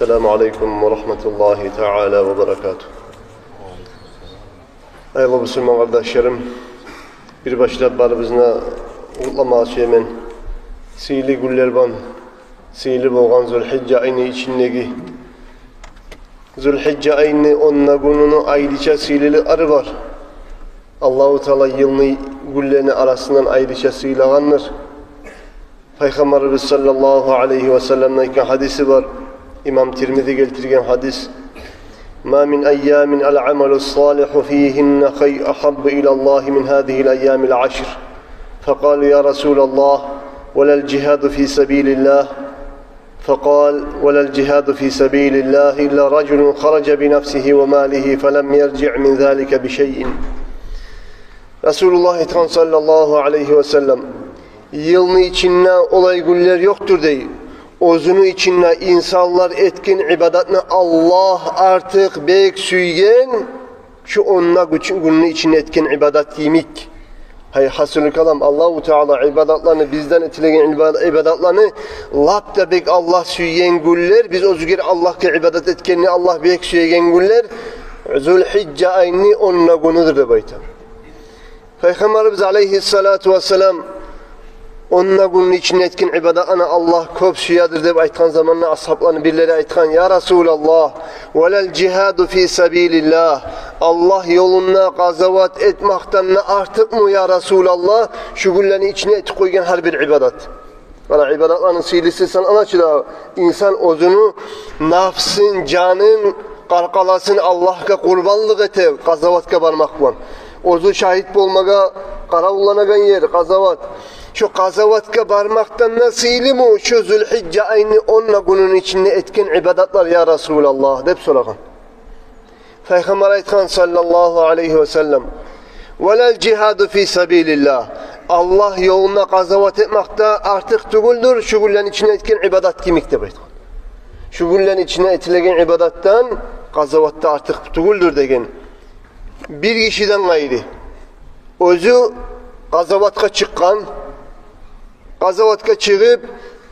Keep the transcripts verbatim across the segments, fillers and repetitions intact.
Ассаламу алейкум ва рагьматуллагьи таала ва баракатугь. Аявлу бусурман къардашларым, бир башлап барыбызны да къутламагъа сюемен сыйлы гюнлер булан, сыйлы болгъан Зулгьижжа айны ичиндеги. Зулгьижжа айны он да гюнюню айрыча сыйлылыкълары бар. Аллагьу Таала йылны гюнлерини арасындан айрыча сыйлагъандыр. Пайхаммарыбыз саллаллагьу алайгьи ва салламны айтгъан гьадиси бар. Имам Тирмизи гелтирген гьадис: «Ма мин айямин ал-амалу салигьу фигьинна хай-, ахаббу илаллагьи мин гьазигьил айямил ашр». Факъалу: «Я Расулаллагь, ва лал жигьаду фи сабилиллагь». Факъал: «Ва лал жигьаду фи сабилиллагь илла ражулун хаража би нафсигьи ва малигьи фалам яржиъ мин залика би шайин». Расулуллагь айтгъан саллаллагьу алайгьи ва саллам: «Йылны ичинде олай гюнлер ёкъдур, – дей, – оьзюню ичинде инсанлар этген ибадатны Аллагь артыкъ бек сюйген, шу он да гюч-, гюнню ичинде этген ибадат йимик». Гьай, гьасили калам, Аллагьу Таала ибадатланы, бизден этилеген иба-, ибадатланы лап да бек Аллагь сюйген гюнлер, биз оьзюгер Аллагьгъа ибадат этгенни Аллагь бек сюйген гюнлер Зулгьижжа айны он да гюнюдюр деп айта. Пайхаммарыбыз алайгьиссалату вассалам он да гюнню ичинде этген ибадатланы Аллагь кёп сюедир деп айтгъан заманда асгьабланы бирлери айтгъан: «Я Расулаллагь, ва лал жигьаду фи сабилиллагь, Аллагь ёлунда къазават этмекден де артыкъмы, я Расулаллагь, шу гюнлени ичинде этип къойгъан гьар бир ибадат?» Мана ибадатланы сыйлысы санала чы да, инсан оьзюню нафсын, жанын, къаркъарасын Аллагьгъа къурбанлыкъ эте къазаватгъа бармакъ булан. Оьзю шагьит болмагъа къаравулланагъан ер къазават. Шу къазаватгъа бармакъдан да сыйлымы шу Зулгьижжа айны он да гюнюню ичинде этген ибадатлар, я Расулаллагь? – деп сорагъан. Пайхаммар айтгъан саллаллагьу алайгьи ва саллам: «Ва лал жигьаду фи сабилиллагь. Аллагь ёлунда къазават этмекде артыкъ тюгюлдюр шу гюнлени ичинде этген ибадат йимик», – деп айтгъан. «Шу гюнлени ичинде этилеген ибадатдан къазаватда артыкъ тюгюлдюр», – деген. Бир гишиден къайры. Оьзю къазаватгъа чыкъгъан, къазаватгъа чыгъып,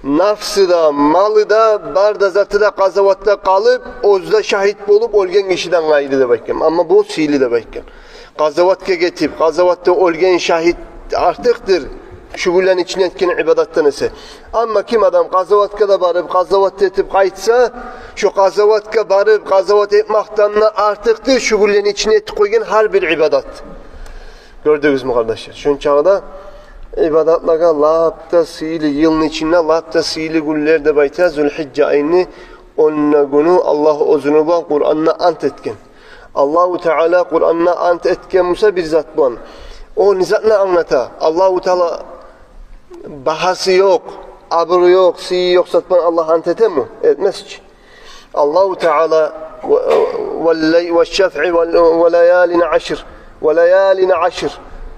нафсы да, малы да, бар да заты да къазаватда къалып, оьзю де шагьит болуп оьлген гишиден къайры деп айтгъан. Амма бу сыйлы деп айтгъан. Къазаватгъа гетип, къазаватда оьлген шагьит артыкъдыр шу гюнлени ичинде этген ибадатдан эсе. Амма ким адам къазаватгъа да барып, къазават этип къайтса, шу къазаватгъа барып, къазават этмекден де артыкъдыр шу гюнлени ичинде этип къойгъан гьар бир ибадат. Гёрдюгюзмю, къардашлар? Шунчагъы да ибадатлагъа лап да сыйлы, йылны ичинде лап да сыйлы гюнлер деп айта Зулгьижжа айны он да гюню. Аллагь оьзюню булан Къуранда ант этген. Аллагьу Таала Къуранда ант этген буса бир зат булан, о не затны англата? Аллагьу Таала багьасы ёкъ, абуру ёкъ, сыйы ёкъ зат булан Аллагь ант этеми? Этмес чи. Аллагьу Таала: «Ва, ва лай-, ва шафъи ва, ва лаялин ашр, ва лаялин ашр».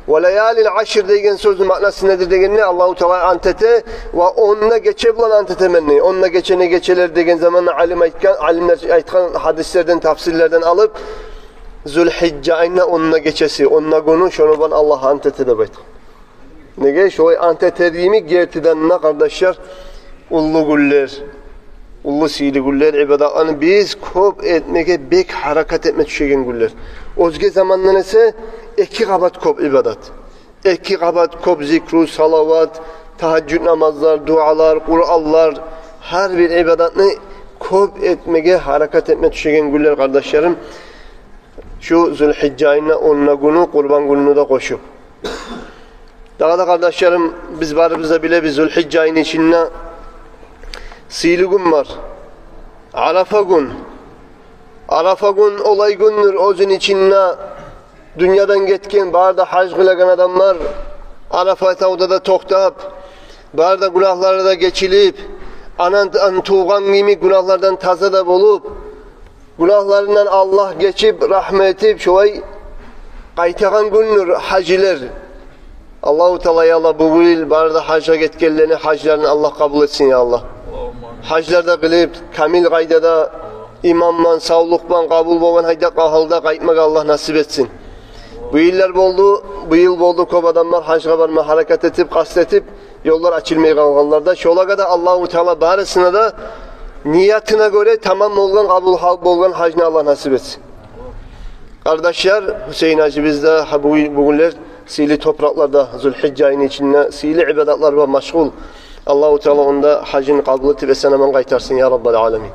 «Ва лаялин ашр» деген сёзню маънасы недир дегенде, Аллагьу Таала ант эте: «Ва он да гече булан ант этемен», – дей. «Он да гечени гечелер» деген заманда алим айтгъан, алимлер айтгъан гьадислерден, тафсирлерден алып, Зулгьижжа айны он да гечеси, он да гюню, шону булан Аллагь ант эте деп айтгъан. Неге? Шолай ант этер йимик, гертиден де, къардашлар, уллу гюнлер, уллу сыйлы гюнлер, ибадатланы биз кёп этмеге бек гьаракат этме тюшеген гюнлер. Оьзге замандан эсе эки къабат кёп ибадат, эки къабат кёп зикру, салават, тагьажжуд намазлар, дуалар, Къуранлар, гьар бир ибадатны кёп этмеге гьаракат этме тюшеген гюнлер, къардашларым. Шу Зулгьижжа айны он да гюню, Къурбан гюнюню де къошуп. Дагъы да, къардашларым, биз барыбыз да билебиз, Зулгьижжа айны ичинде сыйлы гюн бар. Арафа гюн. Арафа гюн олай гюндюр, оьзюню ичинде дюньядан гетген бары да гьаж къылагъан адамлар Арафа тавда да токътап, бары да гюнагьлары да гечилип, анадан тувгъан йимик гюнагьлардан таза да болуп, гюнагьларындан Аллагь гечип, рагьмат этип, шолай къайтагъан гюндюр гьажилер. Аллагьу Таала, я Аллагь, бу йыл бары да гьажгъа гетгенлени гьажларын Аллагь къабул этсин, я Аллагь. Гьажлар да къылып, камил къайдада, иман булан, савлукъ булан, къабул болгъан гьалда къайтмагъа Аллагь насип этсин. Бу йыллар болду, бу йыл болду, кёп адамлар гьажгъа барма гьаракат этип, къаст этип, ёллар ачылмай къалгъанлар да. Шолагъа да Аллагьу Таала барысына да Ниятына гёре тамам болгъан, къабул гьал болгъан гьажны Аллагь насип этсин. Къардашлар, Гьусейин гьажибиз де гьа бугюн, бугюнлер сыйлы топуракъларда, Зулгьижжа айны ичинде сыйлы ибадатлар булан машгъул. Аллагьу Таала онда гьажын къабул этип, эсен-аман къайтарсын, я Раббал аламин.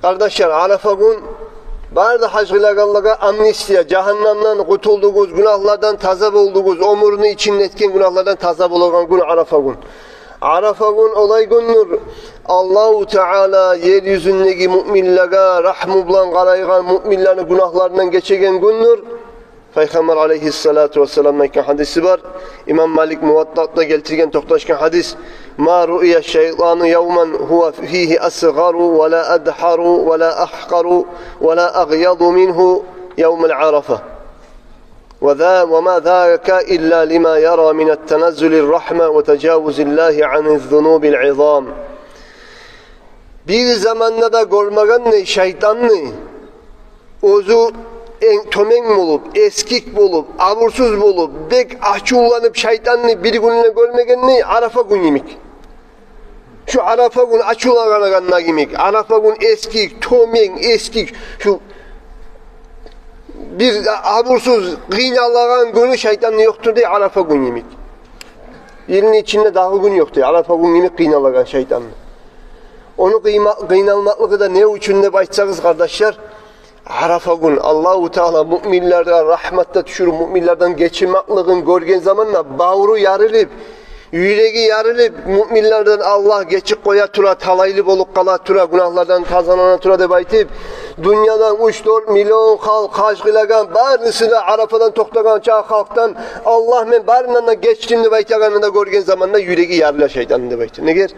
Къардашлар, Арафа гюн бары да гьаж къылагъанлагъа амнистия, жагьаннамдан къутулдугъуз, гюнагьлардан таза болдугъуз, оьмюрню ичинде этген гюнагьлардан таза болагъан гюн Арафа гюн. Арафа гюн олай гюндюр, Аллагьу Таала ер юзюндеги муъминлеге рагьму булан къарайгъан, муъминлени гюнагьларындан гечеген гюндюр. Пайхаммар алайгьиссалату вассаламны айтгъан гьадиси бар. Имам Малик Муваттаъда гелтирген, токъташгъан гьадис: «ما رؤي الشيطان يوما هو فيه أصغر ولا أدحر ولا أحقر ولا أغيظ منه يوم عرفة. وذا، وما ذاك إلا لما يرى من تنزل الرحمة وتجاوز الله عن الذنوب العظام». Бир заманда да гёрмеген дей шайтанны, оьзю энг тёмен болуп, эсгик болуп, абурсуз болуп, бек ачувланып, шайтанны бир гюнюнде гёрмеген дей Арафа гюн йимик. Шу Арафа гюн ачувланагъанда йимик, Арафа гюн эсгик, тёмен, эсгик, шу бир абурсуз, къыйналагъан гюню шайтанны ёкъдур дей Арафа гюн йимик. Йылны ичинде дагъы гюн ёкъ дей Арафа гюн йимик къыйналагъан шайтанны. Ону къыйма-, къыйналмакълыгъы да не учун деп айтсагъыз, къардашлар, Арафа гюн Аллагьу Таала муъминлеге рагьмат да тюшюрюп, муъминлерден гечмеклигин гёрген заманда бавру ярылып, юреги ярылып, муъминлерден Аллагь гечип къоя тура, талайлы болуп къала тура, гюнагьлардан тазалана тура деп айтып, дюньядан уьч-дёрт миллион халкъ гьаж къылагъан, барысы да Арафадан токътагъан чакъы халкъдан: «Аллагь, мен барындан да гечдим», — деп айтагъанны да гёрген заманда юреги ярыла шайтанны деп айта. Неге?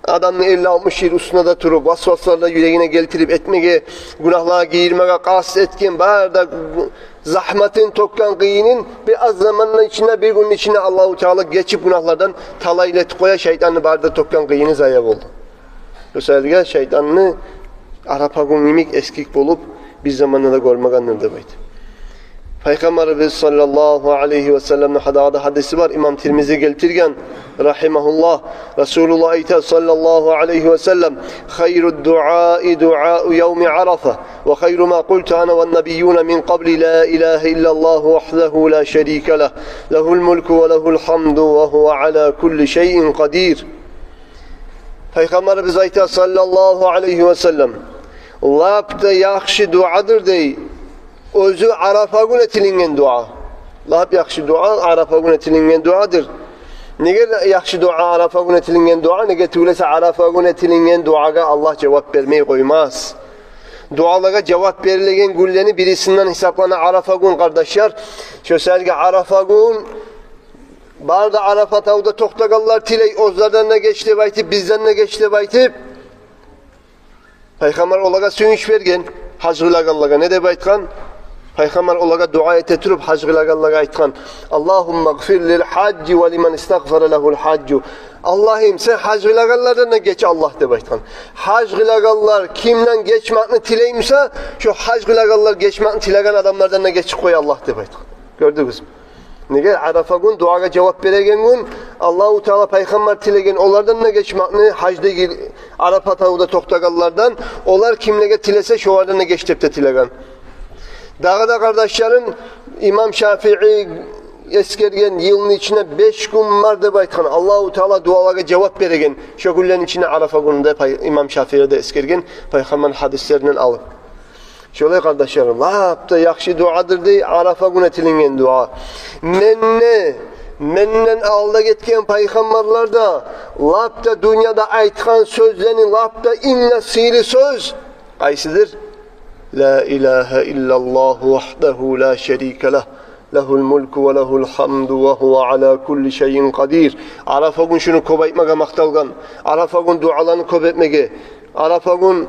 Адамны элли-алтмыш йыл уьстюнде де туруп, васвасланы да юрегине гелтирип этмеге, гюнагьлагъа гийирмеге къаст этген, бары да загьматын тёкген, къыйынын бир аз заманны ичинде, бир гюнню ичинде Аллагьу Таала гечип, гюнагьлардан талайлы этип къоя, шайтанны бары да тёкген къыйыны зая болду. Шо саялы шайтанны Арафа гюн йимик эсгик болуп, бир заманда да гёрмегендир деп айта. Пайхаммарыбыз саллаллагьу алайгьи ва салламны гьадагъы да гьадиси бар, имам Тирмизи гелтирген, рагьимагьуллагь. Расулуллагь айта, саллаллагьу алайгьи ва саллам: «خير الدعاء دعاء يوم عرفة، وخير ما قلت أنا والنبيون من قبلي لا إله إلا الله وحده لا شريك له، له الملك وله الحمد وهو على كل شيء قدير». Пайхаммарыбыз айта, саллаллагьу алайгьи ва саллам: «Лап да яхшы дуадыр, — дей, — оьзю Арафа гюн этилинген дуа». Лап яхшы дуа Арафа гюн этилинген дуадыр. Неге яхшы дуа Арафа гюн этилинген дуа? Неге тюгюл эсе Арафа гюн этилинген дуагъа Аллагь жавап бермей къоймас. Дуалагъа жавап берилеген гюнлени бирисинден гьисаплана Арафа гюн, къардашлар. Шо саялы Арафа гюн бары да Арафа тавда токътагъанлар тилей, оьзлерден де геч деп айтып, бизден де геч деп айтып. Пайхаммар олагъа сююнч берген, гьаж къылагъанлагъа не деп айтгъан? Пайхаммар олагъа дуа эте туруп, гьаж къылагъанлагъа айтгъан: «اللهم اغفر للحاج ولمن استغفر له الحاج». «Аллагьым, сен гьаж къылагъанлардан да геч, Аллагь», — деп айтгъан. Гьаж къылагъанлар кимден гечмекни тилей буса, шо гьаж къылагъанлар гечмекни тилеген адамлардан да гечип къой, Аллагь, деп айтгъан. Гёрдюгюзмю? Неге? Арафа гюн дуагъа жавап береген гюн, Аллагьу Таала пайхаммар тилеген олардан да гечмекни, гьаждагъы Арафа тавда токътагъанлардан, олар кимлеге тилесе, шолардан да геч деп де тилеген. Дагъы да, къардашларым, имам Шафии эсгерген, йылны ичинде беш гюн бар деп айтгъан, Аллагьу Таала дуалагъа жавап береген, шо гюнлени ичинде Арафа гюню де пай-, имам Шафии де эсгерген, пайхаммарны гьадислеринден алып. Шолай, къардашларым, лап да яхшы дуадыр, дей, Арафа гюн этилинген дуа. Мен де, менден алда гетген пайхаммарлар да лап да дюньяда айтгъан сёзлени лап да инг де сыйлы сёз къайсыдыр? «لا إله إلا الله وحده لا شريك له، له الملك وله الحمد وهو على كل شيء قدير». Арафа гюн шуну кёп айтмагъа макъталгъан. Арафа гюн дуаланы кёп этмеге. Арафа гюн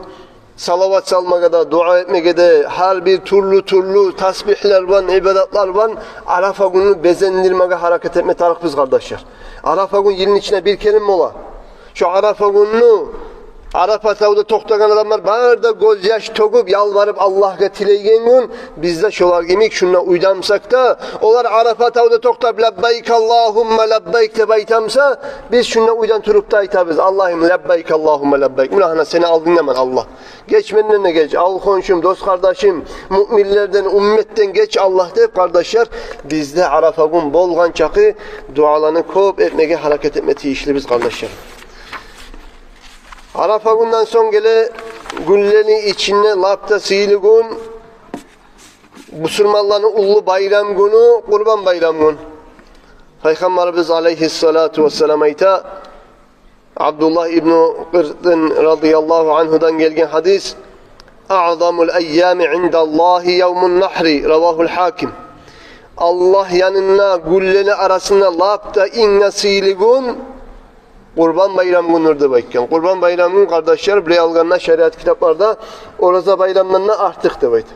салават салмагъа да, дуа этмеге де, гьар бир тюрлю-тюрлю тасбигьлер булан, ибадатлар булан Арафа гюнню безендирмеге гьаракат этме тарыкъбыз, къардашлар. Арафа гюн йылны ичинде бир керен бола. Шо Арафа гюнню Арафа тавда токътагъан адамлар бары да гёзьяш тёгюп, ялбарып Аллагьгъа тилейген гюн, биз де шолар йимик шунда уьйде бусакъ да, олар Арафа тавда токътап, «Лаббайк Аллагьумма лаббайк» деп айта буса, биз шунда уьйден туруп да айтабыз: «Аллагьым, лаббайк Аллагьумма лаббайк. Муна гьана сени алдынгдаман, Аллагь. Геч менден де геч, ал хоншум, дос-къардашым, муъминлерден, умметден геч, Аллагь», — деп, къардашлар, биз де Арафа гюн болгъан чакъы дуаланы кёп этмеге гьаракат этме тийишлибиз, къардашлар. Арафа гюнден сонг геле гюнлени ичинде лап да сыйлы гюн, бусурманланы уллу байрам гюню, Къурбан байрам гюн. Пайхаммарыбыз алайгьиссалату вассалам айта, Абдуллагь ибну Къиртин радияллагьу ангьудан гелген гьадис: «Аъзамул айями индаллагьи явмун нагьри», — равагьул Гьаким. Аллагь янында гюнлени арасында лап да инг де сыйлы гюн Къурбан байрам гюндюр деп айтгъан. Къурбан байрам гюн, къардашлар, биле алгъанда шариат китапларда Ораза байрамдан да артыкъ деп айта.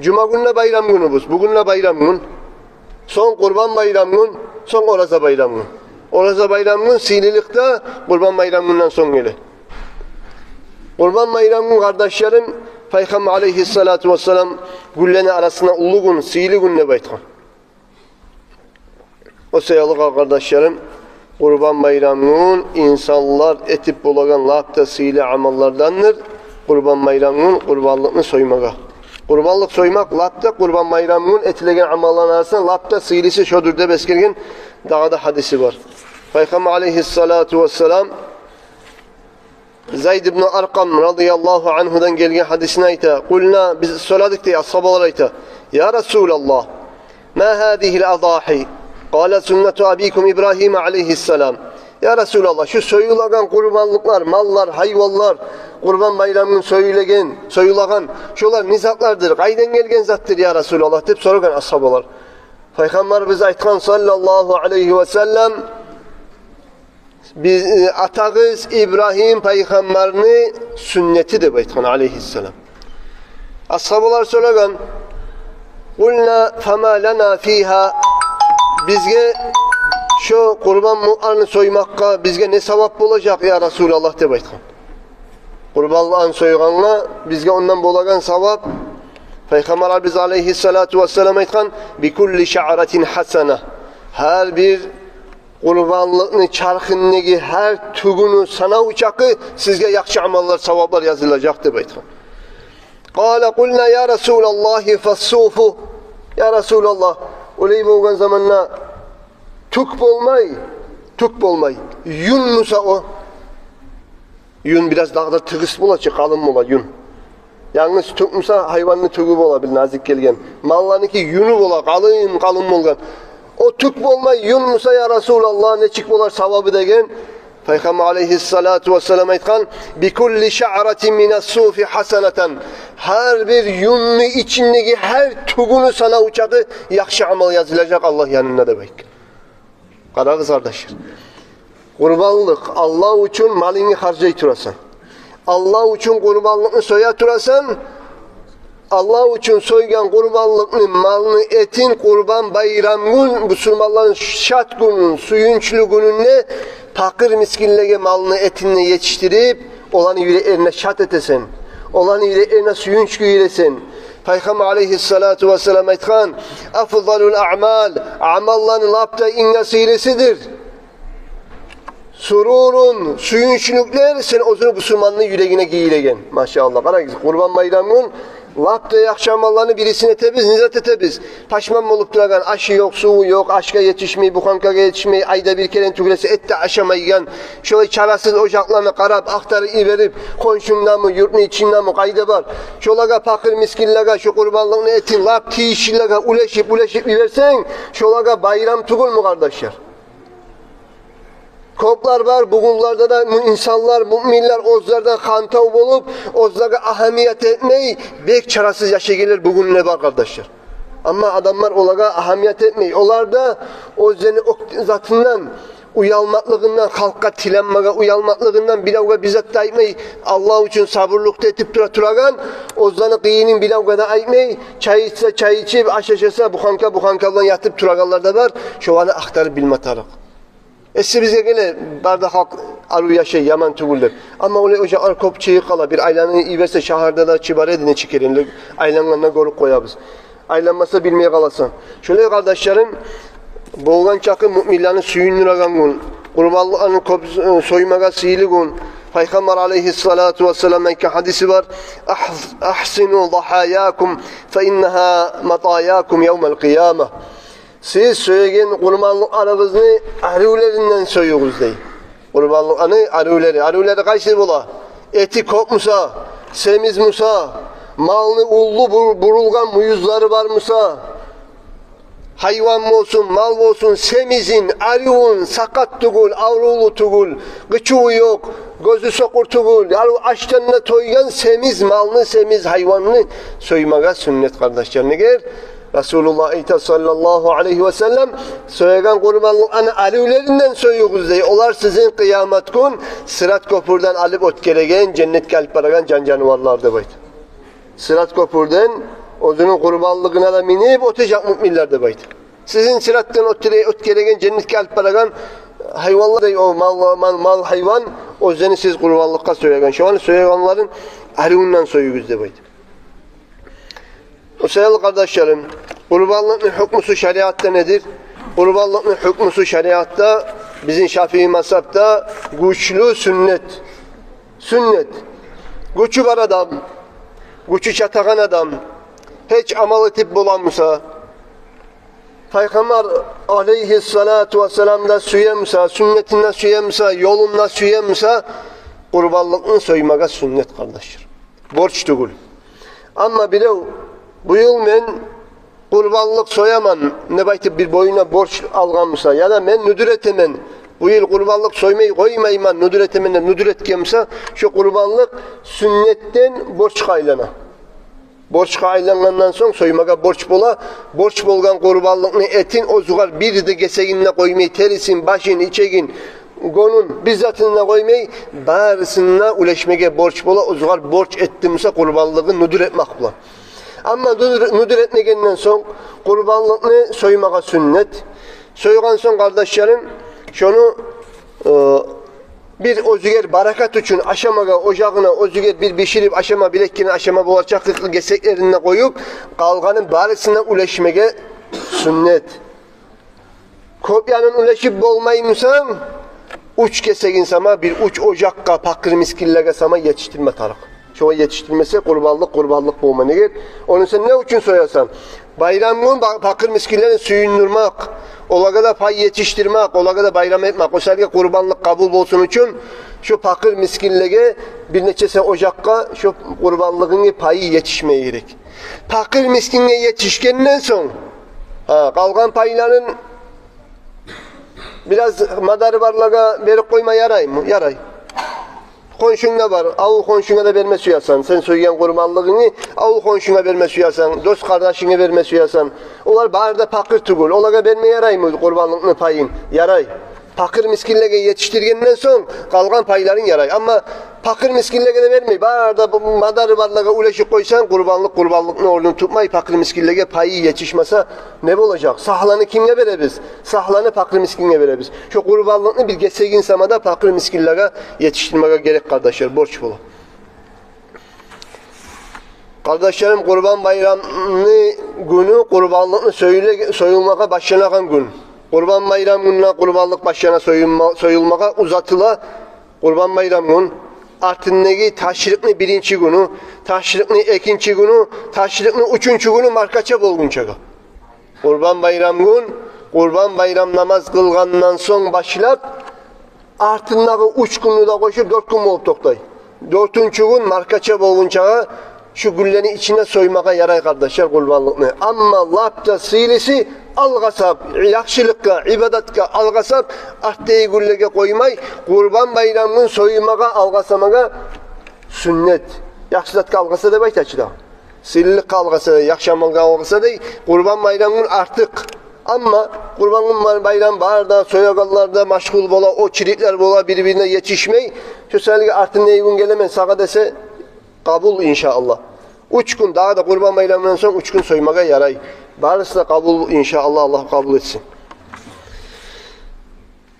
Жума гюн де байрам гюнюбюз, бугюн де байрам гюн. Сонг Къурбан байрам гюн, сонг Ораза байрам гюн. Ораза байрам гюн сыйлылыкъда Къурбан байрам гюнден сонг геле. Къурбан байрам гюн, къардашларым, Пайхаммар алайгьиссалату вассалам гюнлени арасында уллу гюн, сыйлы гюн деп айтгъан. О саялы, къардашларым, Къурбан байрам гюн инсанлар этип болагъан лап да сыйлы амаллардандыр Къурбан байрам гюн къурбанлыкъны соймагъа. Къурбанлыкъ соймакъ лап да Къурбан байрам гюн этилеген амалланы арасында лап да сыйлысы шодур деп эсгерген дагъы да гьадиси бар. Пайхаммар алайгьиссалату вассалам Зайд ибну Аркъам радияллагьу ангьудан гелген гьадисинде айта: «Къулна», биз сорадыкъ дей, асгьабалар айта: «Я Расулаллагь, ма гьазигьил адагьи?» «Къала: суннату абикум Ибрагьима алайгьиссалам». «Я Расулаллагь, шу союлагъан къурбанлыкълар, маллар, гьайванлар, Къурбан байрам гюн союлагъан, союлагъан, шолар не затлардыр, къайдан гелген затдыр, я Расулаллагь?» — деп сорагъан асгьабалар. Пайхаммарыбыз айтгъан, саллаллагьу алайгьи ва саллам: «Биз, э, атагъыз Ибрагьим пайхаммарны сюннети», — деп айтгъан, алайгьиссалам. Асгьабалар сорагъан: «Къулна: фама лана фигьа?» «Бизге шо къурбан малланы соймакъгъа бизге не савап болажакъ, я Расулаллагь?» — деп айтгъан. Къурбанлыкъны сойгъангъа бизге ондан болагъан савап. Пайхаммарыбыз алайгьиссалату вассалам айтгъан: «Бикулли шаъратин гьасана». Гьар бир къурбанлыкъны чархындагъы гьар тюгюню санав чакъы сизге яхшы амаллар, саваплар язылажакъ деп айтгъан. Къала: «Къулна: я Расулаллагь, фассуфу?» «Я Расулаллагь, олай болгъан заманда тюк болмай, тюк болмай, юн буса о?» Юн бираз дагъы да тыгъыс бола чы, къалын бола юн. Янгыз тюк буса, гьайванны тюгю бола, бир назик гелген. Малланыки юну бола, къалын, къалын болгъан. О тюк болмай, юн буса, я Расулаллагь, нечик болар савабы деген. Пайхаммар алайгьиссалату вассалам айтгъан: «Бикулли шаъратин минас суфи гьасанатан». Гьар бир юнну ичиндеги гьар тюгюню санав чакъы яхшы амал язылажакъ Аллагь янында деп айтгъан. Къарагъыз, къардашлар. Къурбанлыкъ, Аллагь учун малынгны харжлай турасан. Аллагь учун къурбанлыкъны соя турасан. Аллагь учун сойгъан къурбанлыкъны, малны этин Къурбан байрам гюн, бусурманланы шат гюнюн, сююнчлю гюнюнде пакъыр мискинлеге малны этин етишдирип, оланы юреклерине шат этесен. Оланы юреклерине сююнч гийиресен. Пайхаммар алайгьиссалату вассалам айтгъан: «Афзалул аъмал», амалланы лап да инг де сыйлысыдыр. «Сурурун», сююнчлюклер, сен оьзюню бусурманны юрегине гийиреген. Машааллагь, къарагъыз, Къурбан байрам гюн лап да яхшы амалланы бирисин этебиз, не зат этебиз? Пашман болуп турагъан, ашы ёкъ, суву ёкъ, ашгъа етишмей, буханкагъа етишмей, айда бир керен тюгюл эсе эт де ашамайгъан, шолай чарасыз ожакъланы къарап, ахтарып йиберип, хоншунгдамы, юртну ичиндеми, къайда бар, шолагъа, пакъыр мискинлеге шу къурбанлыкъны этин лап тийишлилеге уьлешип, уьлешип йиберсенг, шолагъа байрам тюгюлмю, къардашлар? Кёплер бар, бугюнлерде де му-, инсанлар, муъминлер оьзлерден хантав болуп, оьзлеге агьамият этмей, бек чарасыз яшайгъанлар бугюн де бар, къардашлар. Амма адамлар олагъа агьамият этмей. Олар да оьзлени оьк-, затындан, уялмакълыгъындан, халкъгъа тиленмеге уялмакълыгъындан биревге бир зат да айтмай, Аллагь учун сабурлукъ да этип тура турагъан, оьзлени къыйынын биревге де айтмай, чай ичсе чай ичип, аш ашаса буханка, буханка булан ятып турагъанлар да бар. Шоланы ахтарып билме тарыкъ. Эсибизге геле, бары да халкъ Арив яшай, яман тюгюл деп. Амма олай ожакълар кёп чыгъып къала. Бир айланып йиберсе, шагьарда да чы бар эди, нече керенлик айлангъанда гёрюп къоябыз. Айланмаса, билмей къаласан. Шолай, къардашларым, болгъан чакъы муъминлени сююндюреген гюн, къурбанлыкъланы кёп, э, соймагъа сыйлы гюн. Пайхаммар алайгьиссалату вассалам айтгъан гьадиси бар: «Агь-, агьсину загьаякум, фа иннагьа матаякум явмал къияма». Сиз сёйген къурбанлыкъларыгъызны аривлеринден союгъуз, дей. Къурбанлыкъланы аривлери. Аривлери къайсы бола? Эти кёп муса, семиз муса, малны уллу бур-, бурулгъан мюйюзлери бар муса, гьайван болсун, мал болсун, семизин, аривюн, сакъат тюгюл, аврувлу тюгюл, къычуву ёкъ, гёзю сокъур тюгюл, яни ачдан да тойгъан семиз малны, семиз гьайванны соймагъа сюннет, къардашлар. Неге? Расулуллагь айта, саллаллагьу алайгьи ва саллам: «Соягъан къурбанлыкъланы аривлеринден союгъуз, – дей. – Олар сизин къыямат гюн Сырат кёпюрден алып оьтгереген, женнетге алып барагъан жан-жаныварлар», – деп айта. Сырат кёпюрден оьзюню къурбанлыгъына да минип оьтежек муъминлер, деп айта. Сизин Сыратдан оьтгере-, оьтгереген, женнетге алып барагъан гьайванлар, дей, о мал, мал, мал, гьайван, оьзлени сиз къурбанлыкъгъа соягъан. Шоланы соягъанларын аривюнден союгъуз, деп айта. О саялы, къардашларым, къурбанлыкъны гьукмусу шариатда недир? Къурбанлыкъны гьукмусу шариатда, бизин Шафии мазгьапда, гючлю сюннет. Сюннет. Гючю бар адам, гючю чатагъан адам, гьеч амал этип бола муса, Пайхаммар алайгьиссалату вассалам да сюе муса, сюннетин де сюе муса, ёлун да сюе муса, къурбанлыкъны соймагъа сюннет, къардашлар. Борч тюгюл. Амма бирев: «Бу йыл мен къурбанлыкъ сояман», – деп айтып, бир бойнуна борч алгъан муса, яда: «Мен нюдюр этемен, бу йыл къурбанлыкъ соймай къоймайман, нюдюр этемен», – деп нюдюр этген муса, шо къурбанлыкъ сюннетден борчгъа айлана. Борчгъа айлангъандан сонг соймагъа борч бола. Борч болгъан къурбанлыкъны этин оьзюгер бир де гесегин де къоймай, терисин, башын, ичегин, гёнюн, бир затын да къоймай, барысын да уьлешмеге борч бола, оьзюгер борч этди муса къурбанлыгъын нюдюр этмек булан. Амма нюдюр, нюдюр этмегенден сонг къурбанлыкъны соймагъа сюннет. Сойгъан сонг, къардашларым, шону, э, бир оьзюгер баракат учун ашамагъа, ожагъына оьзюгер бир биширип ашама, бир-эки керен ашама болар чакъы гесеклерин де къоюп, къалгъанын барысын да уьлешмеге сюннет. Кёп янын уьлешип болмай мусанг, уьч гесегин сама, бир уьч ожакъгъа, пакъыр-мискинлеге сама етишдирме тарыкъ. Шогъар етишдирмесе, къурбанлыкъ къурбанлыкъ болмай. Неге? Ону сен не учун соясан? Байрам гюн ба-, пакъыр-мискинлени сююндюрмек, олагъа да пай етишдирмек, олагъа да байрам этмек. О саялы къурбанлыкъ къабул болсун учун, шо пакъыр-мискинлеге, бир нечесе ожакъгъа шо къурбанлыгъынгны пайы етишмеге герек. Пакъыр-мискинге етишгенден сонг, гьа, къалгъан пайларын бираз мадары барлагъа берип къойма яраймы? Ярай. Хоншунг да бар, авул хоншунга да берме сюесен. Сен сойгъан къурбанлыгъынгны авул хоншунга берме сюесен, дос-къардашынга берме сюесен. Олар бары да пакъыр тюгюл, олагъа берме яраймы къурбанлыкъны пайын? Ярай. Пакъыр-мискинлеге етишдиргенден сонг, къалгъан пайларынг ярай. Амма пакъыр-мискинлеге де бермей, бары да бу мадары барлагъа уьлешип къойсанг, къурбанлыкъ къурбанлыкъны орнун тутмай, пакъыр-мискинлеге пайы етишмесе, не болажакъ? Сагьланы кимге беребиз? Сагьланы пакъыр-мискинге беребиз. Шо къурбанлыкъны бир гесегин сама да пакъыр-мискинлеге етишдирмеге герек, къардашлар, борч бола. Къардашларым, Къурбан байрамны гюню къурбанлыкъны союле-, союлмагъа башланагъан гюн. Къурбан байрам гюнюне къурбанлыкъ башлана союлма-, союлмагъа, узатыла. Къурбан байрам гюн артындагъы ташрикъны биринчи гюню, ташрикъны экинчи гюню, ташрикъны уьчюнчю гюню маркача болгъунчагъа. Къурбан байрам гюн, Къурбан байрам намаз къылгъандан сонг башлап, артындагъы уьч гюнню де къошуп, дёрт гюн болуп токътай. Дёртюнчю гюн маркача болгъунчагъа шу гюнлени ичинде соймагъа ярай, къардашлар, къурбанлыкъны. Амма лап да сыйлысы алгъасап, яхшылыкъгъа, ибадатгъа алгъасап, артдагъы гюнлеге къоймай, Къурбан байрам гюн соймагъа, алгъасамагъа сюннет. Яхшы затгъа алгъаса деп айта чы да. Сыйлылыкъгъа алгъаса, яхшы амалгъа алгъаса дей, Къурбан байрам гюн артыкъ. Амма Къурбан гюн байрам бары да, соягъанлар да машгъул бола, очередьлер бола, бир-бирине етишмей. Шо саялы артындагъы гюн гелемен сагъа десе, къабул, иншааллагь. Уьч гюн, дагъы да Къурбан байрамдан сонг уьч гюн соймагъа ярай. Барысы да къабул, иншааллагь, Аллагь къабул этсин.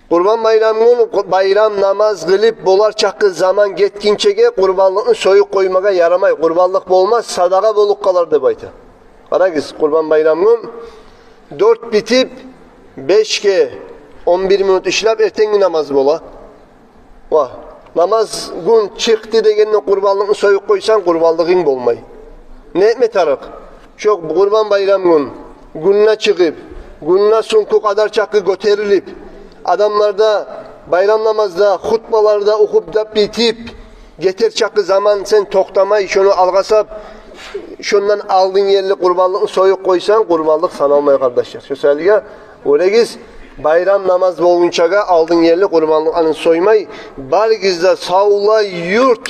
Къурбан байрам гюн къу-, байрам намаз къылып болар чакъы заман гетгинчеге къурбанлыкъны союп къоймагъа ярамай. Къурбанлыкъ болмас, садагъа болуп къалар деп айта. Къарагъыз, къурбан байрам гюн дёрт битип, бешге он бир минут ишлеп, эртенги намаз бола. Ва намаз, гюн чыкъды дегенде къурбанлыкъны союп къойсанг, къурбанлыгъынг болмай. Не этме тарыкъ? Шо къурбан байрам гюн гюнюне чыгъып, гюнюне сунку къадар чакъы гётерилип, адамлар да байрам намазда, хутбалар да охуп да битип гетер чакъы заман сен токътамай, шону алгъасап, шондан алдын ерли къурбанлыкъны союп къойсанг, къурбанлыкъ саналмай, къардашлар. Шо саялы гёрегиз, байрам намаз болгъунчагъа алдын ерли къурбанлыкъны соймай, барыгъыз да савлай юрт,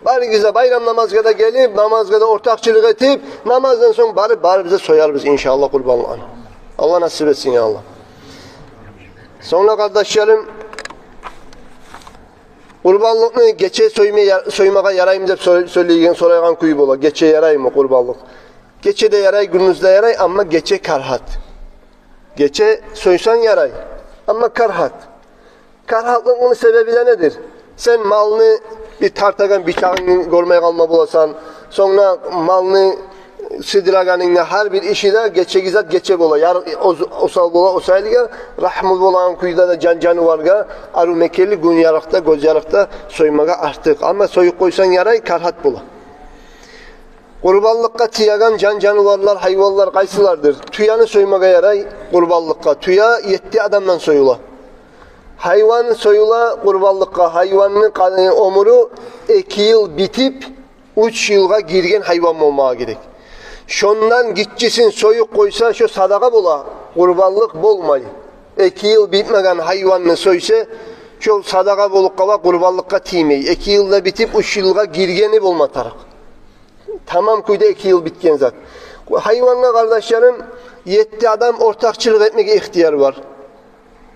барыгъыз да байрам намазгъа да гелип, намазгъа да ортакъчылыкъ этип, намаздан сонг барып, барыбыз да соярбыз, иншааллагь, къурбанлыкъны. Аллагь насип этсин, я Аллагь. Сонг, къардашларым, къурбанлыкъны гече сойма-, соймагъа яраймы деп сой-, сёйлейген, сорайгъан кюй бола. Гече яраймы къурбанлыкъ? Гече де ярай, гюндюз де ярай, амма гече карагьат. Гече сойсанг ярай, амма карагьат. Карагьатлыкъны себеби де недир? Сен малны бир тартагъан бичагъынгны гёрмей къалма боласан, сонг да малны сыдырагъанынгны гьар бир иши де гечеги зат гече бола. Яр-, оз-, осал бола, о саялы гьа, рагьму болагъан кюйде де жан-жанываргъа арив мекенли гюн ярыкъда, гёз ярыкъда соймагъа артыкъ. Амма союп къойсанг ярай, карагьат бола. Къурбанлыкъгъа тиеген жан-жаныварлар, гьайванлар къайсылардыр? Тюени соймагъа ярай къурбанлыкъгъа. Тюе етти адамдан союла. Гьайван союла къурбанлыкъгъа. Гьайванны къа-, оьмюрю эки йыл битип, уьч йылгъа гирген гьайван болмагъа герек. Шондан гиччисин союп къойса, шо садагъа бола, къурбанлыкъ болмай. Эки йыл битмеген гьайванны сойса, шо садагъа болуп къала, къурбанлыкъгъа тиймей. Эки йыл да битип, уьч йылгъа гиргени болма тарыкъ. Тамам кюйде эки йыл битген зат. Гьайвангъа, къардашларым, етти адам ортакъчылыкъ этмеге ихтияр бар.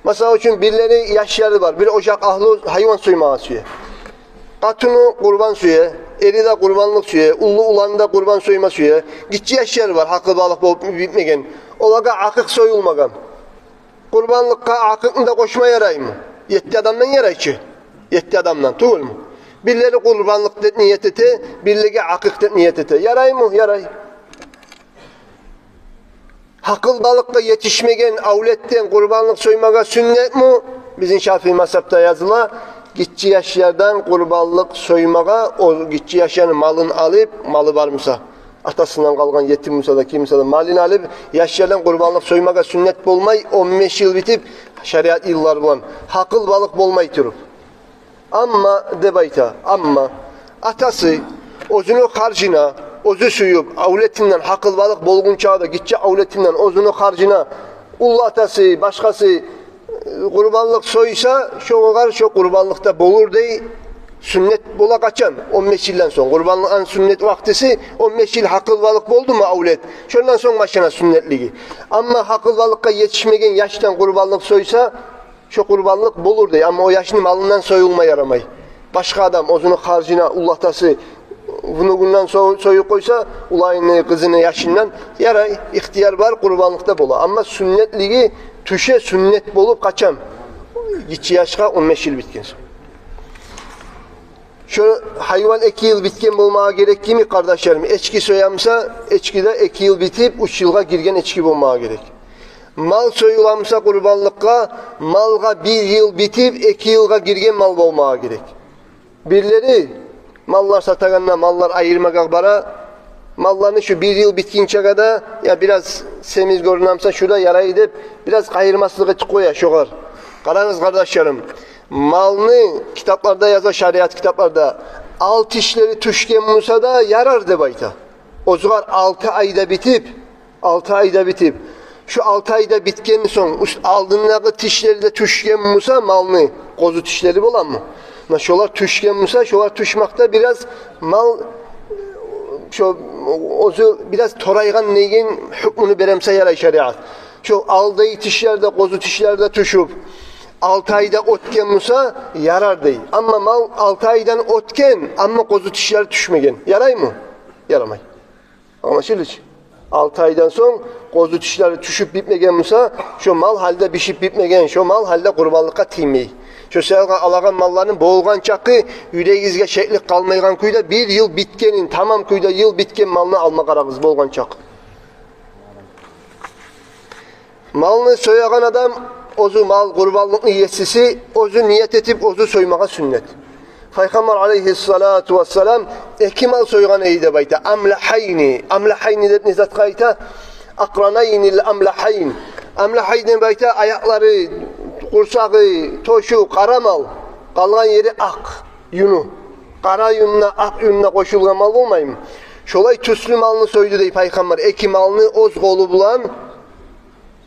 Масала учун, бирлери яшлары бар, бир ожакъ агьлю гьайван соймагъа сюе. Къатыны къурбан сюе, эри де къурбанлыкъ сюе, уллу уланы да къурбан сойма сюе. Гиччи яшлары бар, гьакъылбалыкъ болуп битмеген. Олагъа акъыкъ союлмагъан. Къурбанлыкъгъа акъыкъны да къошма яраймы? Етти адамдан ярай чы. Етти адамдан тюгюлмю? Бирлери къурбанлыкъ деп ният эте, бирлеге акъыкъ деп ният эте. Яраймы? Ярай. Гьакъылбалыкъгъа етишмеген авлетден къурбанлыкъ соймагъа сюннетми? Бизин Шафии мазгьапда языла, гиччи яшлардан къурбанлыкъ соймагъа, о гиччи яшланы малын алып, малы бар буса, атасындан къалгъан, етим буса да, ким буса да, малын алып, яшлардан къурбанлыкъ соймагъа сюннет болмай, он беш йыл битип, шариат йыллар булан, гьакъылбалыкъ болмай туруп. Амма, деп айта, амма атасы оьзюню харжына, оьзю сююп, авлетинден, гьакъылбалыкъ болгъунча да гиччи авлетинден оьзюню харжына уллатасы, башгъасы, э, къурбанлыкъ сойса, шогъар шо къурбанлыкъ да болур дей, сюннет бола. Къачан? Он беш йылдан сонг. Къурбанлыкъны сюннет вакътиси он беш йыл гьакъылбалыкъ болдуму авлет, шондан сонг башлана сюннетлиги. Амма гьакъылбалыкъгъа етишмеген яшдан къурбанлыкъ сойса, шо къурбанлыкъ болур дей, амма о яшны малындан союлма ярамай. Башгъа адам оьзюню харжына, уллатасы, внугундан со-, союп къойса, уланыны, къызыны яшындан, ярай, ихтияр бар, къурбанлыкъ да бола. Амма сюннетлиги тюше, сюннет болуп къачан? Гиччи яшгъа он беш йыл битген сонг. Шо гьайван эки йыл битген болмагъа герек кими, къардашларым? Эчки соямса, эчки де эки йыл битип, уьч йылгъа гирген эчки болмагъа герек. Мал союламса къурбанлыкъгъа, малгъа бир йыл битип, эки йылгъа гирген мал болмагъа герек. Бирлери маллар сатагъанда, маллар айырмагъа бара, малланы шу бир йыл битгинчеге де, я бираз семиз гёрюнемсе, шу да ярай деп, бираз къайырмаслыкъ этип къоя шогъар. Къарагъыз, къардашларым, малны китапларда яза, шариат китапларда, ал тишлери тюшген буса да ярар деп айта. Оьзюгер алты айда битип, алты айда битип, шу алты айда битген сонг, уьст алдындагъы тишлери де тюшген буса малны, къозу тишлери боламы? Муна шолар тюшген буса, шолар тюшмекде бираз мал, шо оьзю бираз торайгъан деген гьукмуну беремсе ярай шариат. Шо алдагъы тишлер де, къозу тишлер де тюшюп, алты айда оьтген буса, ярар дей. Амма мал алты айдан оьтген, амма къозу тишлери тюшмеген, яраймы? Ярамай. Англашылды чы? Алты айдан сонг къозу тишлери тюшюп битмеген буса, шо мал гьали де бишип битмеген, шо мал гьали де къурбанлыкъгъа тиймей. Шо саялгъа алагъан малланы болгъан чакъы юрегигизге шеклик къалмайгъан кюйде, бир йыл битгенин, тамам кюйде йыл битген малны алма къарагъыз болгъан чакъы. Малны соягъан адам, оьзю мал къурбанлыкъны есиси, оьзю ният этип, оьзю соймагъа сюннет. Пайхаммар алайгьиссалату вассалам эки мал сойгъан эди деп айта. Амлахайни. Амлахайни деп не затгъа айта? Акъранайнил амлахайн. Амлахайн деп айта, аякълары, къурсагъы, тёшю къара мал, къалгъан ери акъ юню. Къара юнюне акъ юню къошулгъан мал болмаймы? Шолай тюслю малны сойду дей Пайхаммар, эки малны оьз къолу булан.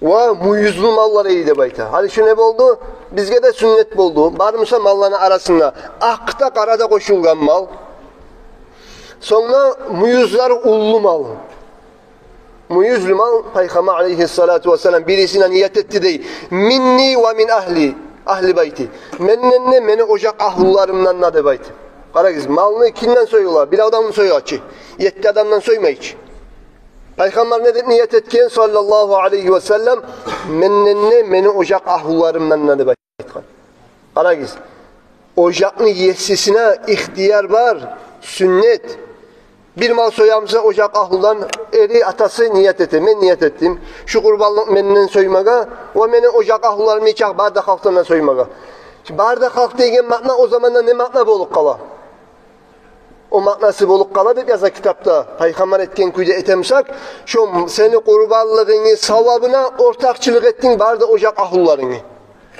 Ва мююзлю маллар эди деп айта. Гьали шу не болду? Бизге де сюннет болду. Бар буса малланы арасында акъ да, къара да къошулгъан мал. Сонг да мююзлер уллу мал. Мююзлю мал, Пайхаммар алайгьиссалату вассалам бирисине ният этди дей. Минни ва мин агьли, агьли байти. Менден де, мени ожакъ агьлуларымдан да деп айта. Къарагъыз, малны кимден союла? Бир адамны соя чы. Етти адамдан соймай чы. Пайхаммар не деп ният этген, саллаллагьу алайгьи ва саллам? Менден де, мени ожакъ агьлуларымдан да деп айтгъан. Къарагъыз, ожакъны есисине ихтияр бар, сюннет. Бир мал соя буса ожакъ агьлудан, эри, атасы ният эте, мен ният этдим шу къурбанлыкъ менден соймагъа ва мени ожакъ агьлуларым нечакъы бары да халкъдан да соймагъа. Бары да халкъ деген маъна о заманда не маъна болуп къала? О маънасы болуп къала деп яза китапда. Пайхаммар этген кюйде этемсек, шо сени къурбанлыгъынгны савабына ортакъчылыкъ этдинг бары да ожакъ агьлуларынгны.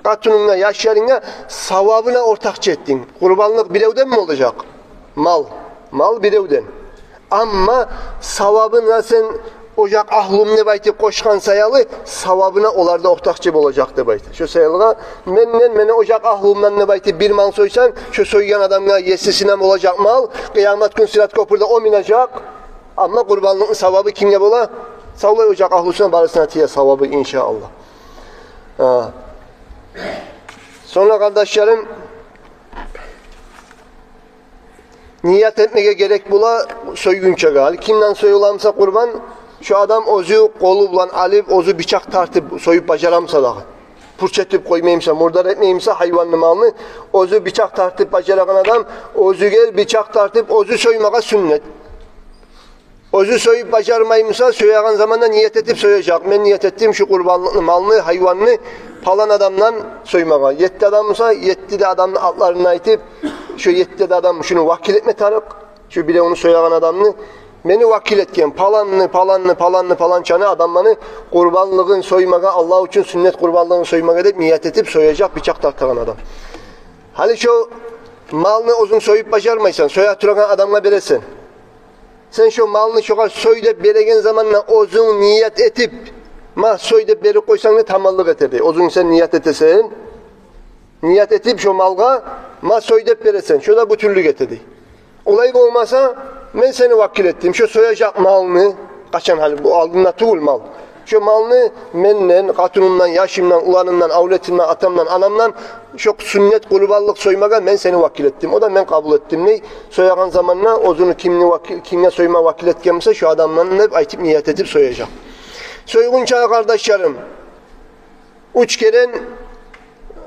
Къатынынга, яшларынга савабына ортакъчы этдинг. Къурбанлыкъ биревденми болажакъ? Мал, мал биревден. Амма савабына сен ожакъ агьлум деп айтып къошгъан саялы, савабына олар да ортакъчы болажакъ деп айта. Шо саялгъа менден, мени ожакъ агьлумдан деп айтып бир мал сойсанг, шо сойгъан адамгъа, есисине болажакъ мал, къыямат гюн Сырат кёпюрде о минежек. Амма къурбанлыкъны савабы кимге бола? Савлай ожакъ агьлусуна, барысына тие савабы, иншааллагь. Гьа. Сонг да, къардашларым, ният этмеге герек бола сойгъунчагъа. Гьали кимден союла буса къурбан, шо адам оьзю къолу булан алып, оьзю бичакъ тартып союп бажара буса дагъы, пурч этип къоймай буса, мурдар этмей буса гьайванны, малны, оьзю бичакъ тартып бажарагъан адам оьзюгер бичакъ тартып, оьзю соймагъа сюннет. Оьзю союп бажармай буса, соягъан заманда ният этип сояжакъ. Мен ният этдим шу къурбанлыкъны, малны, гьайванны палан адамдан соймагъа. Етти адам буса, етти де адамны атларын айтып, шо етти де адам шуну вакил этме тарыкъ. Шо биревню соягъан адамны, мени вакил этген паланны, паланны, паланны, паланчаны адамланы къурбанлыгъын соймагъа, Аллагь учун сюннет къурбанлыгъын соймагъа деп ният этип сояжакъ бичакъ тартагъан адам. Гьали шо малны оьзюнг союп бажармайсан, соя турагъан адамгъа бересен. Сен шо малны шогъар сой деп береген заманда оьзюнг ният этип, ма сой деп берип къойсанг да таманлыкъ этер дей. Оьзюнг сен ният этесен, ният этип шо малгъа, ма сой деп бересен, шо да бютюнлюк эте дей. Олай болмаса, мен сени вакил этдим шо сояжакъ малны, къачан, гьали бу алдында тюгюл мал. Шо малны менден, къатынымдан, яшымдан, уланымдан, авлетимден, атамдан, анамдан, шо сюннет къурбанлыкъ соймагъа мен сени вакил этдим. О да мен къабул этдим дей. Соягъан заманда оьзюню кимни ваки-, кимге сойма вакил этген буса, шо адамдан деп айтып, ният этип сояжакъ. Сойгъунчагъа, къардашларым, уьч керен,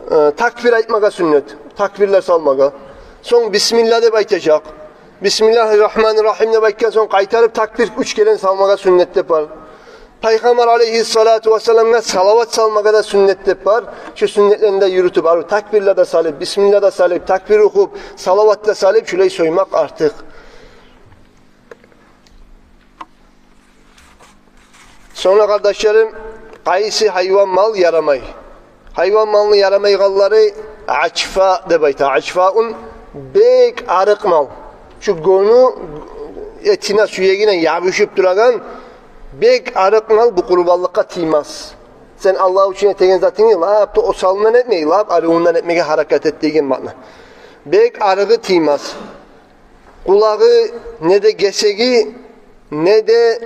э, такбир айтмагъа сюннет. Такбирлер салмагъа. Сонг бисмилла деп айтажакъ. Бисмиллагьи ррагьмани ррагьим деп айтгъан сонг, къайтарып такбир уьч керен салмагъа сюннет деп бар. Пайхаммар алайгьиссалату вассаламгъа салават салмагъа да сюннет деп бар. Шо сюннетлени де юрютюп, арив такбирла да салып, бисмилла да салып, такбир охуп, салават да салып, шулай соймакъ артыкъ. Сонг да, къардашларым, къайсы гьайван, мал ярамай? Гьайван малны ярамайгъанлары, ажфа деп айта. Ажфаун, бек арыкъ мал. Шу гёню этине, сюегине ябушуп турагъан бек арыкъ мал бу къурбанлыкъгъа тиймес. Сен Аллагь учун этеген затынгны лап да осалындан этмей, лап арыгъындан этмеге гьаракат эт деген маъна. Бек арыгъы тиймес. Къулагъы, не де гесеги, не де,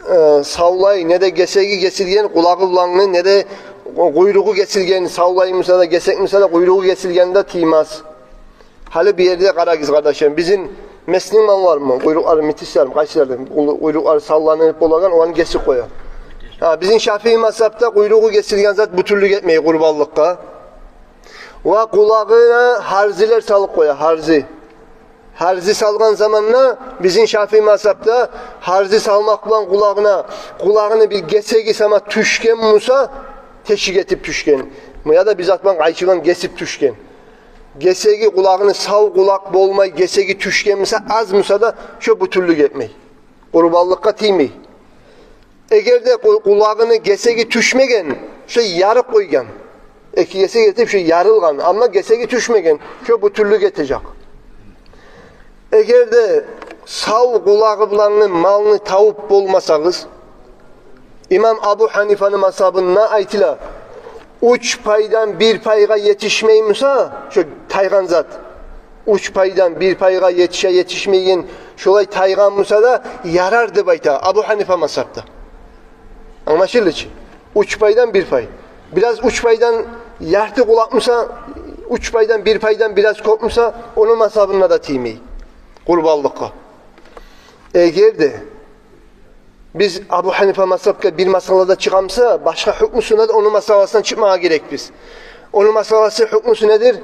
э, савлай, не де гесеги гесилген къулагъы булангъы, не де къуйругъу гесилген, савлай буса да, гесек буса да, къуйругъу гесилген де тиймес. Гьали бу ерде къарагъыз, къардашларым, бизин Местни маллармы, къуйрукълары метис ярым, къайсылардан, къуй-, къуйрукълары салланып болагъан, оланы гесип къоя. Гьа, бизин Шафии мазгьапда къуйругъу гесилген зат бютюнлюк этмей къурбанлыкъгъа. Ва къулагъына гьарзилер салып къоя, гьарзи. Гьарзи салгъан заманда бизин Шафии мазгьапда гьарзи салмакъ булан къулагъына, къулагъыны бир гесеги сама тюшген буса, тешик этип тюшген, яда бир зат булан, къайчы булан гесип тюшген, гесеги, къулагъыны сав къулакъ болмай, гесеги тюшген буса, аз буса да, шо бютюнлюк этмей, къурбанлыкъгъа тиймей. Эгер де къу-, къулагъыны гесеги тюшмеген, шо ярып къойгъан, эки гесек этип шо ярылгъан, амма гесеги тюшмеген, шо бютюнлюк этежек. Эгер де сав къулагъы булангы малны тавуп болмасагъыз, имам Абу Гьанифаны мазгьабында айтыла, уьч пайдан бир пайгъа етишмей буса, шо тайгъан зат, уьч пайдан бир пайгъа етише-етишмейген, шолай тайгъан буса да ярар деп айта Абу Гьанифа мазгьапда. Англашылды чы? Уьч пайдан бир пай. Бираз уьч пайдан ярты къулакъ буса, уьч пайдан бир пайдан бираз кёп буса, ону мазгьабында да тиймей къурбанлыкъгъа. Эгер де биз Абу Гьанифа мазгьапгъа бир масъалада чыгъамса, башгъа гьукмусуна да ону масъаласындан чыкъмагъа герекбиз. Ону масъаласы, гьукмусу недир?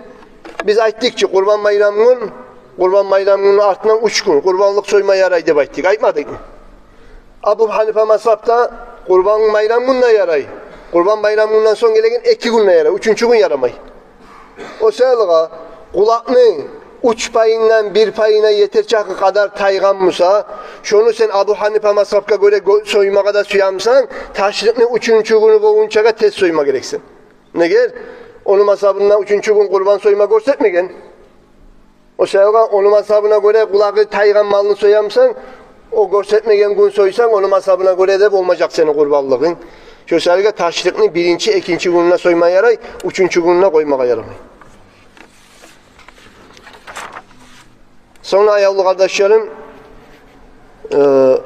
Биз айтдыкъ чы, Къурбан байрам гюн, Къурбан байрам гюнню артындан уьч гюн къурбанлыкъ сойма ярай деп айтдыкъ, айтмадыкъмы? Абу Гьанифа мазгьапда Къурбан байрам гюн де ярай, Къурбан байрам гюнден сонг гелеген эки гюн де ярай, уьчюнчю гюн ярамай. О саялгъа къулакъны уьч пайындан бир пайына етер чакъы къадар тайгъан буса, шону сен Абу Гьанифа мазгьапгъа гёре гё-, соймагъа да сюемсен, ташрикъны уьчюнчю гюню болгъунчагъа тез сойма герексен. Неге? Ону мазгьабында уьчюнчю гюн къурбан сойма гёрсетмеген. О саялгъа ону мазгьабына гёре къулагъы тайгъан малны соямсан, о гёрсетмеген гюн сойсанг, ону мазгьабына гёре де болмажакъ сени къурбанлыгъынг. Шо саялгъа ташрикъны биринчи, экинчи гюнюне сойма ярай, уьчюнчю гюнюне къоймагъа ярамай. Сонг, аявлу къардашларым, э,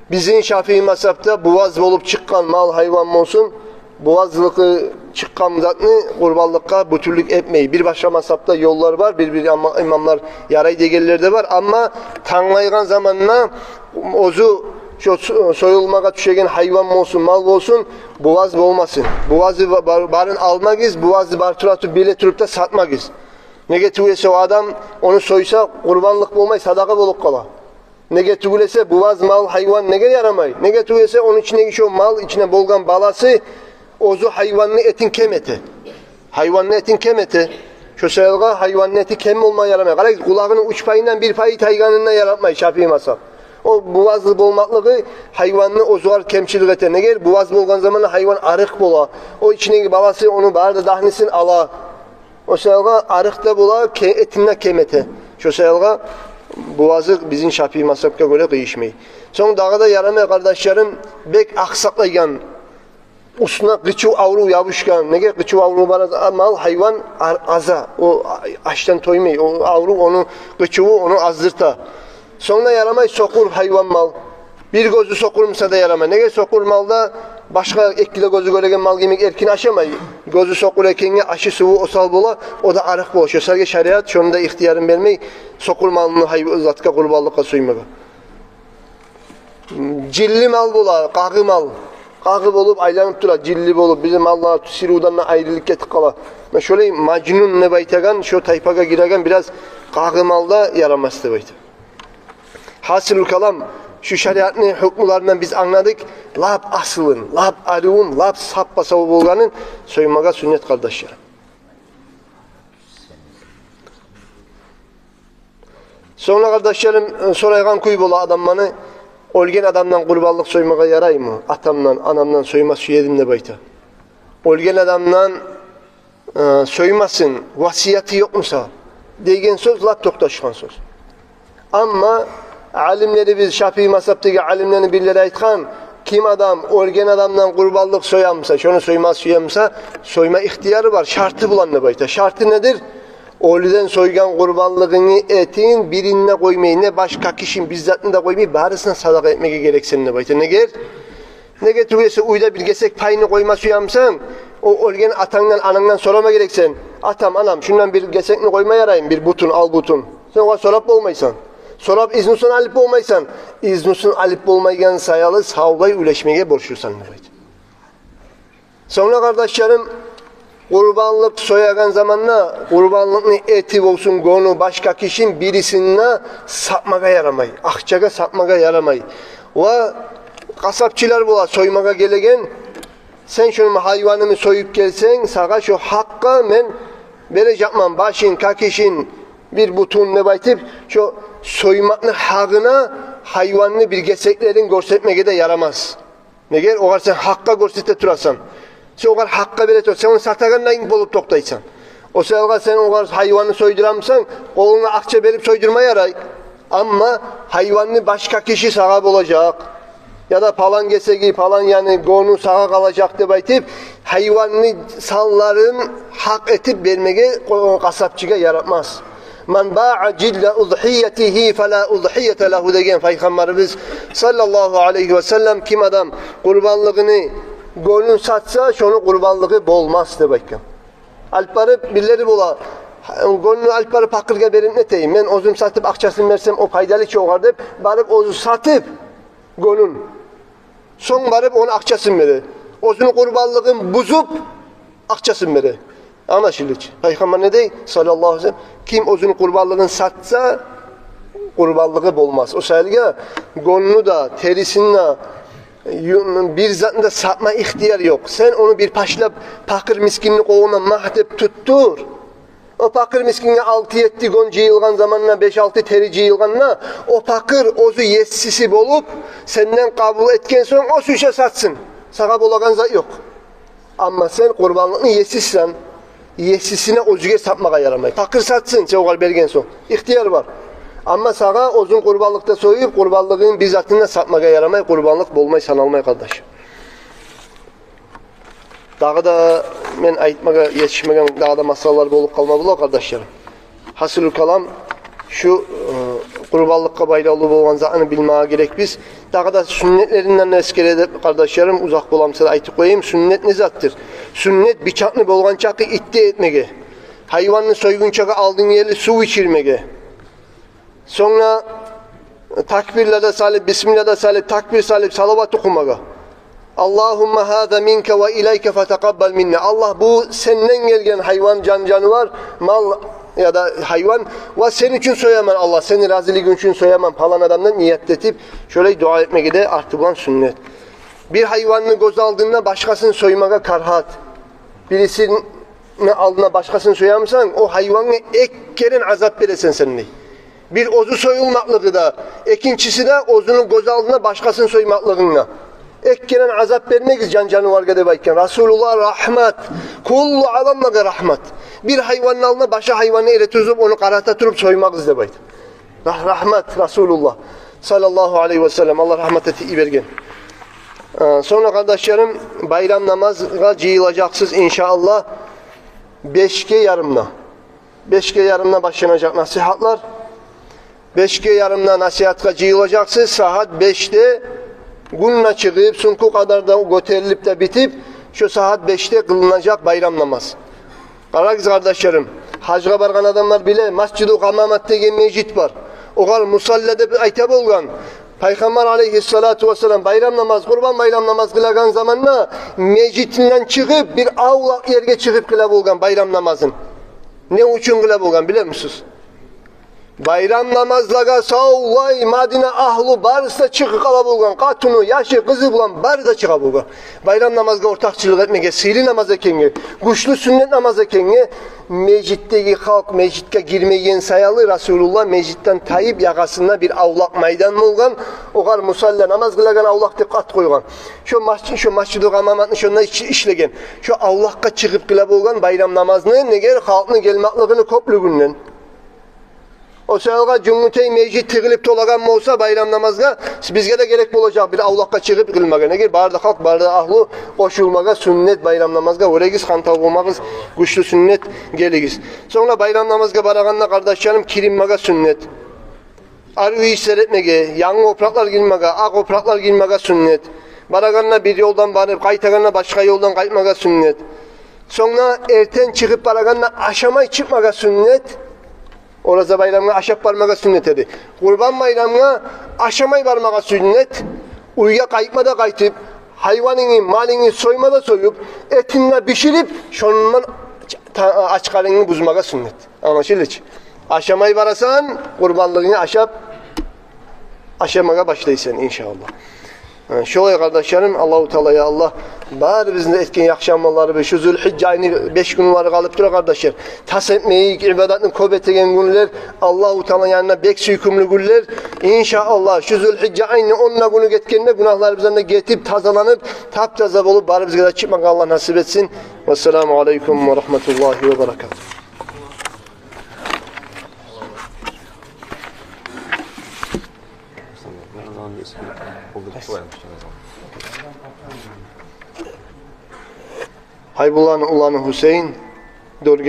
бизин Шафии мазгьапда буваз болуп чыкъгъан мал, гьайван болсун, бувазлыкъы чыкъгъан затны къурбанлыкъгъа бютюнлюк этмей. Бир башгъа мазгьапда ёллар бар, бир-бир имам-, имамлар ярай дегенлер де бар. Амма танглайгъан заманда оьзю шо со-, союлмагъа тюшеген гьайван болсун, мал болсун, буваз болмасын. Бувазы ба-, бар-, барын алмагъыз, бувазы бар тура туруп, биле туруп да сатмагъыз. Неге тюгюл эсе о адам ону сойса, къурбанлыкъ болмай, садагъа болуп къала. Неге тюгюл эсе буваз мал, гьайван неге ярамай? Неге тюгюл эсе ону ичиндеги шо мал ичинде болгъан баласы оьзю гьайванны этин кем эте. Гьайванны этин кем эте. Шо саялгъа гьайванны эти кем болма ярамай. Къарагъыз, къулагъыны уьч пайындан бир пайы тайгъанын да яратмай Шафии мазгьап. О бувазлы болмакълыгъы гьайванны оьзюгер кемчилик эте. Неге? Буваз болгъан заманда гьайван арыкъ бола. О ичиндеги баласы ону бары да дагьнисин ала. О саялгъа арыкъ да бола, ке-, этин де кем эте. Шо саялгъа бувазы бизин Шафии мазгьапгъа гёре къыйышмай. Сонг дагъы да ярамай, къардашларым, бек акъсакълайгъан, уьстюне къычыв, аврув ябушгъан. Неге? Къычыв, аврув бар мал, гьайван ар-, аза. О а-, ачдан тоймай. О аврув ону, къычыву ону аздырта. Сонг да ярамай сокъур гьайван мал. Бир гёзю сокъур буса да ярамай. Неге? Сокъур малда башгъа эки де гёзю гёреген мал йимик эркин ашамай. Гёзю сокъур экенге ашы-суву осал бола, о да арыкъ бола. Шо саялгъа шариат шону да ихтиярын бермей сокъур малны гьай-, затгъа, къурбанлыкъгъа соймагъа. Жинли мал бола, къагъы мал. Къагъы болуп айланып тура, жинли болуп, бизин маллар сиривден де айрылып гетип къала. Муна шолай мажнун деп айтагъан, шо тайпагъа гиреген бираз къагъы мал да ярамас деп айта. Гьасилул калам, шу шариатны гьукмуларындан биз англадыкъ лап асылын, лап аривюн, лап саппа-сав болгъанын соймагъа сюннет, къардашлар. Сонг да, къардашларым, сорайгъан кюй бола адамланы: оьлген адамдан къурбанлыкъ соймагъа яраймы? Атамдан, анамдан сойма сюедим деп айта. Оьлген адамдан э, соймасын, васияты ёкъ буса, деген сёз лап токъташгъан сёз. Амма алимлерибиз, Шафии мазгьапдагъы алимлени бирлери айтгъан: ким адам оьлген адамдан къурбанлыкъ соя буса, шону сойма сюе буса, сойма ихтияры бар, шарты булан деп айта. Шарты недир? Оьлюден сойгъан къурбанлыгъынгны этин бирин де къоймай, не баш, как ишин, бир затны да къоймай, барысын садагъа этмеге герексен деп айта. Неге? Неге тюгюл эсе, уьйде бир гесек пайны къойма сюе бусанг, о оьлген атангдан, анангдан сорама герексен: «Атам, анам, шундан бир гесекни къойма яраймы, бир бутун, ал бутун?» Сен огъар сорап болмайсан. Сорап изнусун алып болмайсан. Изнусун алып болмайгъан саялы савлай уьлешмеге борчлусан деп айта. Сонг да, къардашларым, къурбанлыкъ соягъан заманда къурбанлыкъны эти болсун, гёню, баш кёкюшюн бирисин де сатмагъа ярамай, акъчагъа сатмагъа ярамай. Ва къасапчылар бола соймагъа гелеген, сен шону гьайванымны союп гелсенг, сагъа шо гьакъгъа мен бережекмен башын, кёкюшюн, бир бутун деп айтып, шо соймакъны гьакъына гьайванны бир гесеклерин гёрсетмеге де ярамас. Неге? Огъар сен гьакъгъа гёрсете турасан. Сен огъар гьакъгъа бере турасан, сен ону сатагъандай болуп токътайсан. О саялгъа сен огъар гьайванны сойдурамысан, къолунга акъча берип сойдурма ярай. Амма гьайванны баш кёкюшю сагъа болажакъ, яда палан гесеги, палан, яни, гёню сагъа къалажакъ деп айтып, гьайванны санларын гьакъ этип бермеге къо-, къасапчыгъа ярамас. «Ман баа жиллата удгьиятигьи фала удгьията лагьу» деген Пайхаммарыбыз саллаллагьу алайгьи ва саллам, ким адам къурбанлыгъыны гёнюн сатса, шону къурбанлыгъы болмас деп айтгъан. Алып барып, бирлери бола, гёнюн алып барып пакъыргъа берип не этейим, мен оьзюм сатып акъчасын берсем, о пайдалы чы огъар деп, барып оьзю сатып гёнюн, сонг барып ону акъчасын бере. Оьзюню къурбанлыгъын бузуп, акъчасын бере. Англашылды чы. Пайхаммар не дей? Саллаллагьу алайгьи ва саллам, ким оьзюню къурбанлыгъын сатса, къурбанлыгъы болмас. О саялгъа гёнюн де, терисин де, ю-, бир затын да сатма ихтияр ёкъ. Сен ону бир пачлап пакъыр мискинни къолуна магь деп туттур. О пакъыр мискинге алты-етти гён жыйылгъан заманда, беш-алты тери жыйылгъанда, о пакъыр оьзю есиси болуп, сенден къабул этген сонг, о сюйсе сатсын. Сагъа болагъан зат ёкъ. Амма сен къурбанлыкъны есисисен, есисине, оьзюне сатмагъа ярамай. Пакъыр сатсын, сен огъар берген сонг. Ихтияр бар. Амма сагъа оьзюн къурбанлыкъда союп, къурбанлыгъын, бир затын да сатмагъа ярамай, къурбанлыкъ болмай саналмай, къардаш. Дагъы да мен айтмагъа етишмеген дагъы да масъалалар болуп къалма бола, къардашларым. Гьасили калам, шу, э, къурбанлыкъгъа байлавлу болгъан затны билмеге герек биз. Дагъы да сюннетлеринден эсгере деп, къардашларым, узакъ боламса да айтып къояйым. Сюннет не затдыр? Сюннет бичакъны болгъанча ит де этмеге, гьайванны сойгъунча алдын ели сув ичирмеге. Сонг да такбирлер де салып, бисмилла да салып, такбир салып, салават охумагъа. «Аллагьумма гьаза минка ва илайка фатакъаббал минна». Аллагь, бу сенден гелген гьайван, жан-жанывар, мал яда гьайван, ва сен учун сояман, Аллагь, сени разилигинг учун сояман, палан адамдан ният этип, шолай дуа этмеге де арты булан сюннет. Бир гьайванны гёз алдында башгъасын соймагъа карагьат. Бирисини алдына башгъасын соямысан, о гьайвангъа эки керен азап бересен сен, дей. Бир оьзю союлмакълыгъы да, экинчиси де оьзюню гёз алдына башгъасын соймакълыгъынг да. Эки керен азап бермегиз жан-жанываргъа деп айтгъан Расулуллагь. Рагьмат. Куллу аламлагъа рагьмат. Бир гьайванны алдына башгъа гьайванны эретургъузуп, ону къарата туруп соймагъыз деп айта. Рагь-, рагьмат Расулуллагь саллаллагьу алайгьи ва саллам. Аллагь рагьмат этип йиберген. Э, сонг да, къардашларым, байрам намазгъа жыйылажакъсыз, иншааллагь, бешге ярымда. Бешге ярымда башланажакъ насигьатлар. Бешге ярымда насигьатгъа жыйылажакъсыз. Сагьат бешде гюн де чыгъып, сюнкю къадарда гётерилип де битип, шо сагьат бешде къылынажакъ байрам намаз. Къарагъыз, къардашларым, гьажгъа баргъан адамлар биле, Масжиду Гьамамат деген межит бар. Огъар мусалла деп айта болгъан. Пайхаммар алайгьиссалату вассалам байрам намаз, Къурбан байрам намаз къылагъан заманда межитинден чыгъып, бир авлакъ ерге чыгъып къыла болгъан байрам намазын. Не учун къыла болгъан, билемисиз? Байрам намазлагъа савлай Мадина агьлу барысы да чыгъып къала болгъан. Къатыны, яшы, къызы булан бары да чыгъа болгъан. Байрам намазгъа ортакъчылыкъ этмеге, сыйлы намаз экенге, гючлю сюннет намаз экенге, межитдеги халкъ межитге гирмейген саялы Расулуллагь межитден тайып, ягъасында бир авлакъ майдан болгъан. Огъар мусалла, намаз къылагъан авлакъ деп ат къойгъан. Шо масжи-, шо Масжиду Гьамаматны шонда иш-, ишлеген. Шо авлакъгъа чыгъып къыла болгъан байрам намазны, неге халкъны гелмеклигини кёплюгюнден. О саялгъа Жюнгютей межит тыгъылып толагъан болса байрам намазгъа, бизге де герек болажакъ бир авлакъгъа чыгъып къылмагъа. Неге бары да халкъ, бары да агьлу къошулмагъа сюннет байрам намазгъа. Гёрегиз, хантав болмагъыз, гючлю сюннет, гелигиз. Сонг да байрам намазгъа барагъанда, къардашларым, киринмеге сюннет. Арив ишлер этмеге, янгы опуракълар гиймеге, акъ опуракълар гиймеге сюннет. Барагъанда бир ёлдан барып, къайтагъанда башгъа ёлдан къайтмагъа сюннет. Сонг да эртен чыгъып барагъанда ашамай чыкъмагъа сюннет. Ораза байрамгъа ашап бармагъа сюннет эди. Къурбан байрамгъа ашамай бармагъа сюннет. Уьйге къайтма да къайтып, гьайванынгны, малынгны сойма да союп, этин де биширип, шондан та-, ач къарнынгны бузмагъа сюннет. Англашылдымы? Ашамай барасан, къурбанлыгъынгны ашап, ашамагъа башлайсан, иншааллагь. Гьа, шолай, къардашларым, Аллагьу Таала, я Аллагь, барыбызны да этген яхшы амалларыбыз, шу Зулгьижжа айны беш гюню бары къалып тура, къардашлар. Тас этмейик, ибадатны кёп этеген гюнлер, Аллагьу Тааланы янына бек сюйкюмлю гюнлер. Иншааллагь, шу Зулгьижжа айны он да гюню гетгенде, гюнагьларыбыздан да гетип, тазаланып, тап-таза болуп, барыбызгъа да чыкъмагъа Аллагь насип этсин. Вассаламу алейкум ва рагьматуллагьи ва баракатугь. Гьайбулланы уланы Гьусейн, Доргели.